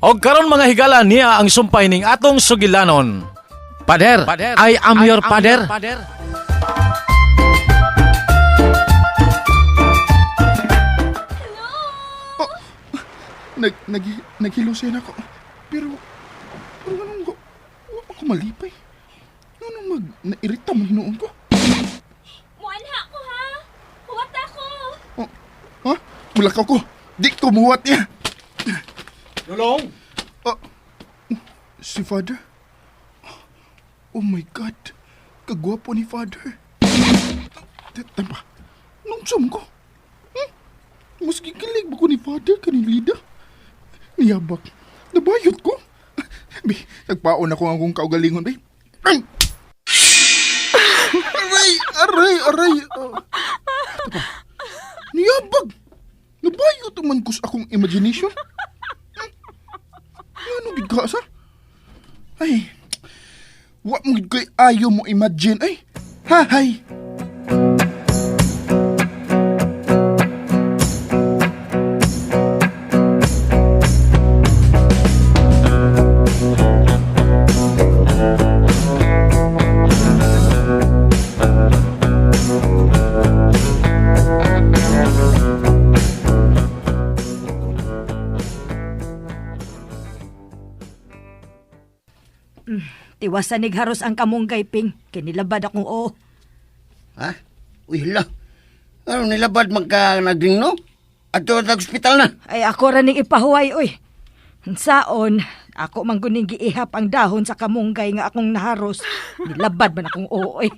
Og karon mga higala niya ang sumpay ning atong sugilanon. Pader, I am your pader. Naghilusin ako. Pero anong ko, wa pa ko malipay. Anong nairita mo hinuon ko? Muanha ko ha. Huwat ako. Oh, ha? Mulakaw ko. Di ko muwat niya. Lulong! Oh, si Father? Oh my God. Kagwapo ni Father. Tampa, nung sum ko? Hmm? Mas gikilig ba ko ni Father kaning Lida? Niyabak. Nabayot ko. Bi, nagpaon ako ang akong kaugalingon, bi. Ay! Aray! Aray! Aray! Oh. Tapa, niyabag! Nabayot man ko sa akong imagination. Ano gid ka sa? Ay. Wa mo gid koy ayo mo imagine ay. Hahay. Tiwasan ni haros ang kamunggay, Ping. Kinilabad akong oo. Ha? Uy, hala. Ano nilabad magka nagring no? Ato sa ospital na. Ay ako ra ning ipahuway, oy. Saon, ako man guning giihap ang dahon sa kamunggay nga akong naharos. Nilabad man akong oo, oy.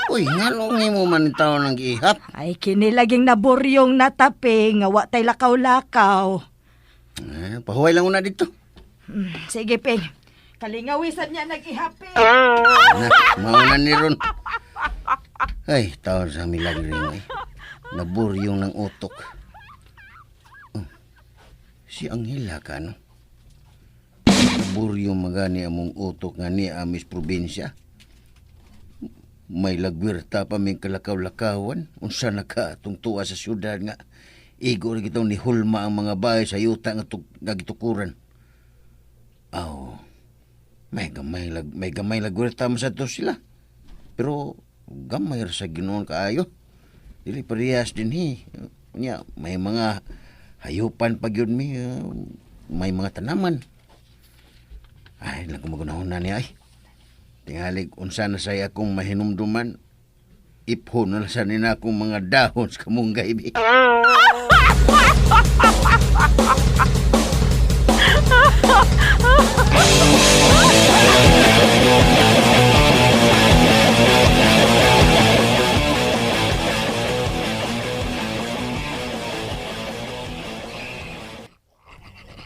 Uy, nganong nimo man tao nang giihap? Ay kinilaging naburyong natapi nga wa tay lakaw-lakaw. Eh, pahuway lang una dito. Sige, Ping. Kalingawisan niya nag-ihap, Ping. Na, mauna ni Ron. Ay, taon sa milagro ay. Naburyong ng utok. Oh, si Angela ka, no? Naburyong magani among utok nga ni amis probinsya. May lagwirta pa may kalakaw-lakawan. Unsa na ka atong tuwa sa syudad nga. Igo rin kitong nihulma ang mga bahay sa yuta nga, nga gitukuran. Aw, may gamay lagwirta man sa to sila. Pero gamay ra sa Ginoon kaayo. Dili parehas din hi. Nya may mga hayupan pa gyud mi, may mga tanaman. Ay, lang ko magunahon na niya ay. Tingalig unsa na say akong mahinumduman. Ipho na lang sa nina akong mga dahon sa kamunggay bi.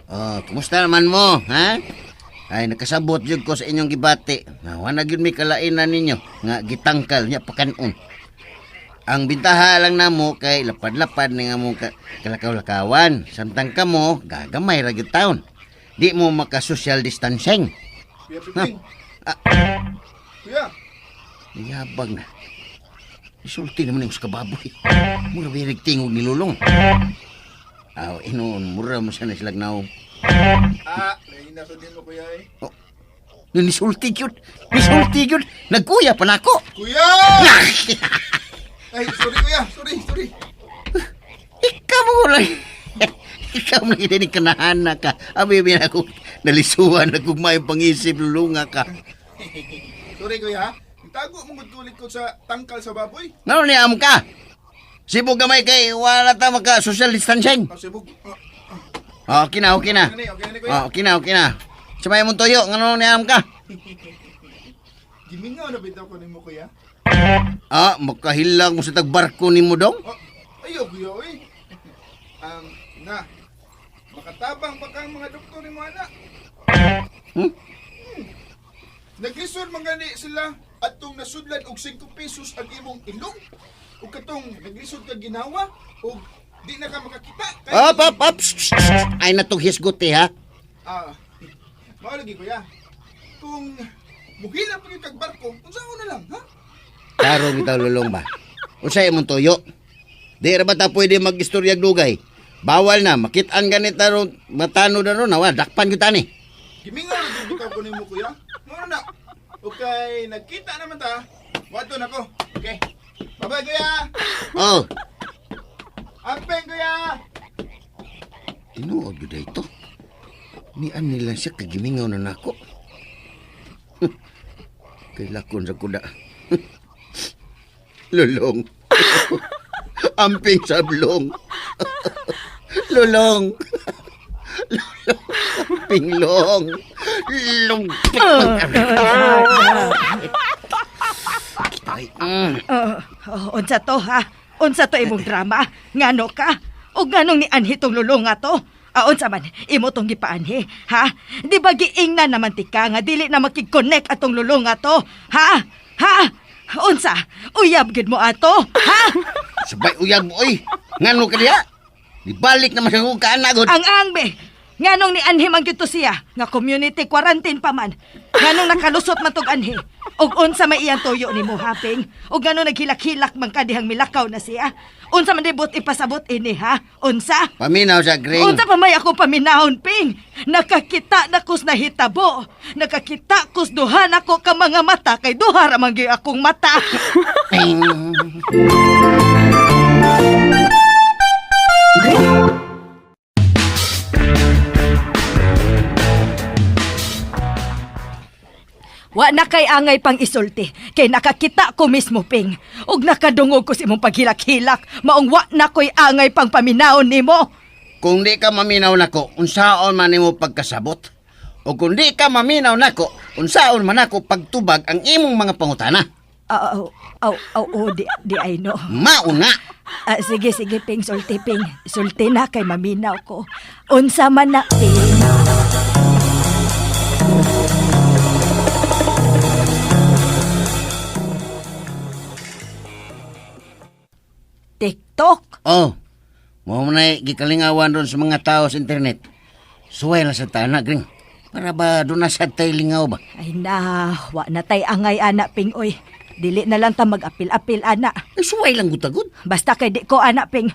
Oh, kumusta naman mo, ha? Ay, nakasabot jud ko sa inyong gibati. Nga, wala gyud mi kalainan ninyo nga gitangkal nya pakanon. Ang bintaha lang namo kay lapad-lapad ni nga mo kalakaw-lakawan. Samtang kamo, gagamay ra gyud taon. Di mo maka-social distancing. Kuya Piping. Kuya. Niyabag na. Isulti naman yung sa kababoy. Mura birig tingog ni Lulong. Aw, inoon, mura mo sana silag naong. Ah, nahina sa din mo kuya eh. Oh, nisulti yun. Nisulti yun. Nagkuya pa na ako. Kuya! Ay, sorry kuya. Sorry, sorry. Ikaw mo lang. Ikaw mo lang hindi kanahana ka. Abi, abi na ako. Nalisuan na kung may pangisip, lulunga ka. Sorry kuya. Tago mo gud ko sa tangkal sa baboy. Ngano niya am ka? Sibog gamay kay wala ta maka social distancing. Ah, sibog. Ah, Okay na, okay na. okay na, okay na kuya. Oh, okay na, okay na. Sa may mong tuyo, ngano niya am ka? Gimingaw na bitaw ko nimo kuya. Ah, makahilag mo sa tagbarko nimo dong. Oh, ayo kuya oy. Na. Makatabang pa kang mga doktor ni mo ana. Hmm? Naglisod man gani sila atong nasudlan og 5 pesos ang imong ilong ug katong naglisod ka ginawa ug di na ka makakita. Kay- Op, op, op. Shh, shh, shh. Ay natong hisgot eh, ha? Ah, mao lagi kuya. Kung muhila pa gyud kag barko, unsa na lang, ha? Tarong bitaw lulong ba? Unsay imong tuyo? Di ra ba ta pwede mag-istoryag dugay? Bawal na makitaan ganit ron matano na ron awa dakpan gyud tani. Gimingaw na jud bitaw ko nimo kuya. Mao na. Okay, nagkita naman ta. Wato na ko. Okay. Bye-bye kuya. Oh, Ampeng kuya. tinuod gyud ito. Nian nila siya kagimingaw na nako. Kay lakon sa kuda. Lulong. Amping sablong. Lulong. Lulong. Pinglong. Lung. Ay, Oh, unsa to ha? Unsa to imong drama? Ngano ka? O nganong ni anhi tong lulong nga to? Ah, unsa man imo tong gipaanhi, ha? Di ba giingnan naman tika nga dili na makig-connect atong lulong nga to, ha? Ha? Unsa? Uyab gid mo ato, ha? Sabay uyab oy. Ngano ka diha? Ibalik naman sa kong kaanagod. Ang angbe. Nganong ni anhi man gyud to siya nga community quarantine pa man. Nganong nakalusot man tog anhi. Og unsa may iyang tuyo nimo haping? Og nganong naghilak-hilak man ka dihang milakaw na siya? Unsa man dibot ipasabot ini ha? Unsa? Paminaw sa green. Unsa pa may ako paminahon ping? Nakakita na kus nahitabo. Nakakita kus duha nako ka mga mata kay duha ra man gyud akong mata. Ping. Wa na kay angay pang isulti kay nakakita ko mismo ping. Ug nakadungog ko sa imong paghilak-hilak maong wa na ko'y angay pang paminahon nimo. Kung di ka maminaw nako, unsaon man nimo pagkasabot? O kung di ka maminaw nako, unsaon man ako pagtubag ang imong mga pangutana? Aw, aw, aw, oh, di ay no. Mauna. Ah, sige, sige, Ping, sulti, Ping. Sulti na kay maminaw ko. Unsa man na, Ping. TikTok. Oh, mo na gikalingawan ron sa mga tao sa internet. Suway lang sa tana, Gring. Para ba doon na sa tay lingaw ba? Ay na, wa na tay angay ana, Ping, oy. Dili na lang ta mag-apil-apil, ana. Ay, suway lang gutagod. Basta kay di ko, ana, Ping.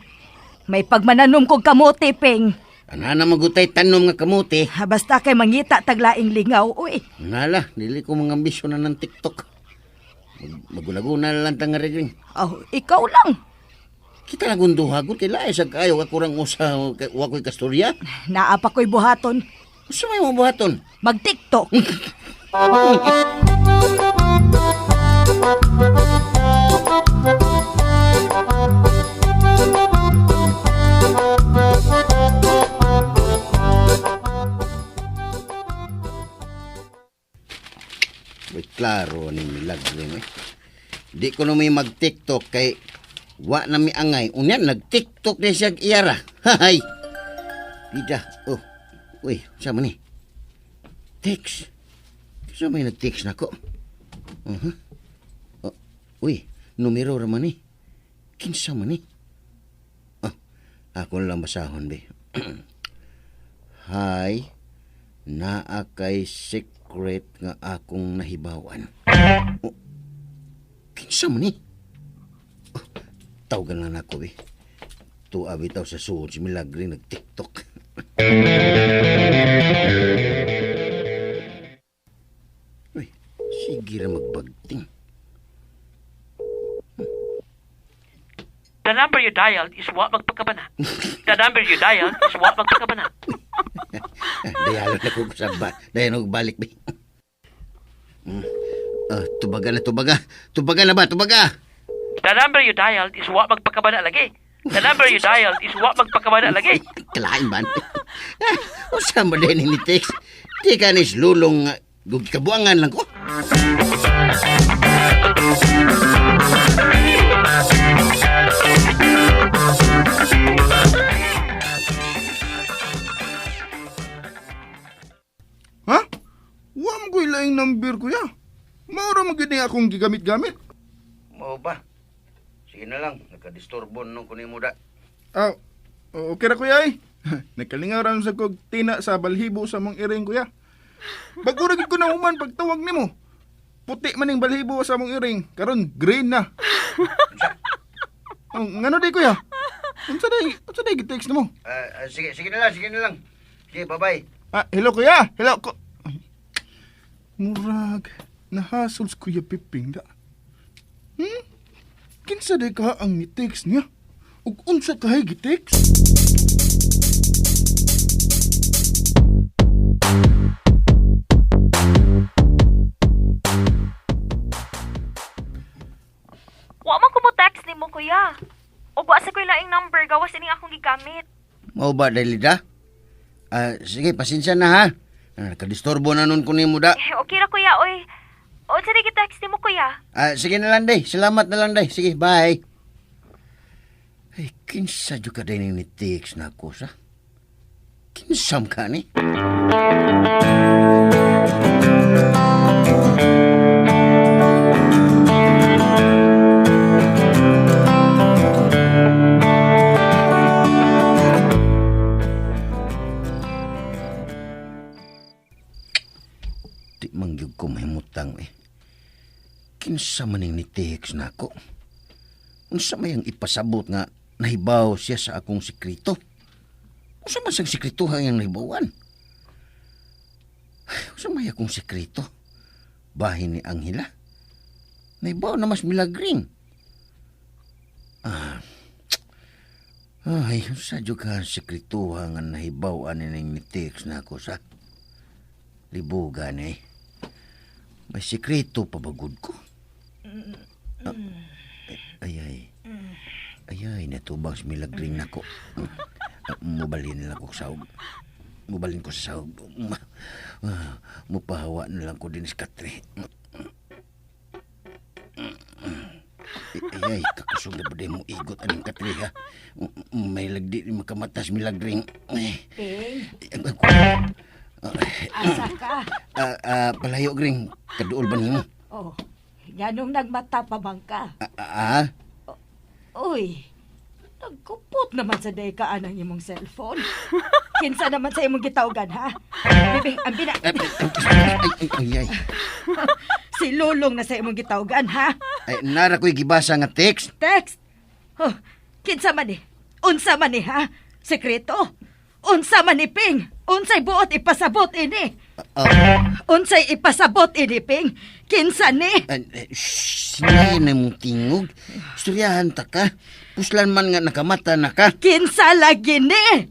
May pagmananom kog kamote, Ping. Ana na magutay tanom nga kamote. Ha, basta kay mangita taglaing lingaw, uy. Nala, dili ko mga ambisyon na ng TikTok. Magulaguna na lang tanga rin. Oh, ikaw lang. Kita na gunduha ko, kay lae sa kayo, ako rang usa, wa ko'y kasturya. Naa pa ko'y buhaton. Usa may mga buhaton. Mag-TikTok. Uy, klaro ni milagro eh. Di ko na may mag-TikTok kay wa na mi angay. Unya, nag-TikTok na siya iyara. Hay! Pida. Oh. Uy, sama ni? Text. Sa may nag-text na ko? Uh-huh. Oh, uy, numero raman ni. Kinsa man ni? Ah, ako na lang basahon, be. Hi, naa kay secret nga akong nahibawan. Oh, kinsa man ni? Oh, tawagan lang nako, be. Tuwa bitaw sa suod si Milagre nag-TikTok. Uy, sige ra magbagting. The number you dialed is wa magpakabana. The number you dialed is wa magpakabana. Dayalo na ko sa ba. Dayalo ko balik be. Tubaga na tubaga. Tubaga na ba? Tubaga. The number you dialed is wa magpakabana lagi. The number you dialed is wa magpakabana lagi. Kalain ba? Usa mo din ni text. Di ka nis lulong kabuangan lang ko. Ha? Wa mo ko'y laing number kuya. Maura mo gyud ni akong gigamit-gamit. Mao ba? Sige na lang, nakadisturbo nung kunin mo da. Ah, okay ra kuya eh. Nagkalingaw ra sa kog tina sa balhibo sa mong iring kuya. Bago ra gid ko na human pagtawag nimo. Puti man ning balhibo sa mong iring, karon green na. Oh, ngano di kuya? Unsa day gi-text nimo? Sige, sige na lang, sige na lang. Sige, bye-bye. Ah, hello kuya. Hello ko. Ay, murag nahasol si Kuya Piping da. Kinsa day ka ang ni-text niya? Ug unsa kahay gi-text? Wa man ko mo text nimo kuya. Ug wa sa ko'y laing number gawas ining akong gigamit. Mao ba, Dalida? Ah, sige, pasensya na ha. Nakadisturbo na nun ko nimo da. Eh, okay ra kuya oy. Unsa di gi-text nimo kuya? Ah, sige na lang, day. Salamat na lang, day. Sige, bye. Ay, kinsa jud ka day ni text na ako sa? Kinsam ka ni? Di man gyud ko mahimutang eh. Kinsa man ning ni-text na ako? Unsa may ang ipasabot nga nahibaw siya sa akong sekreto? Unsa man siyang sekreto ang iyang nahibawan? Ay, unsa may akong sekreto? Bahin ni Angela? Nahibaw na mas milagring. Ah, ay, unsa jud ka ang sekreto nga nahibaw ani ning ni-text na ako sa libugan eh. May sekreto pa ba gud ko? Ay, ay. Ay, ay, natubang si Milagring nako. Mubalin na lang ko sa sahog. Mubalin ko sa sahog. Mupahawa na lang ko din sa katre. Ay, ay, kakusog na ba din mo igot aning katre, ha? May lagdi ni makamatas Milagring. Ay, Ping, ay, asa ka? Palayo, Gring. Kaduol ba nimo? Oh, nganong nagmata pa man ka? Ah, ah? Uy, nagkupot naman sa day ka anang imong cellphone. Kinsa naman sa imong gitawgan, ha? Bibing, ang bina... Ay, ay, ay, ay, ay. Si Lulong na sa imong gitawgan, ha? Ay, nara ko'y gibasa nga text. Text! Oh, kinsa man ni? Unsa man ni, ha? Sekreto? Unsa man ni, Ping? Unsay buot ipasabot ini? Unsay ipasabot ini, Ping? Kinsa ni? Shh, sinayin na mong tingog. Istoryahan ta ka. Puslan man nga nakamata na ka. Kinsa lagi ni?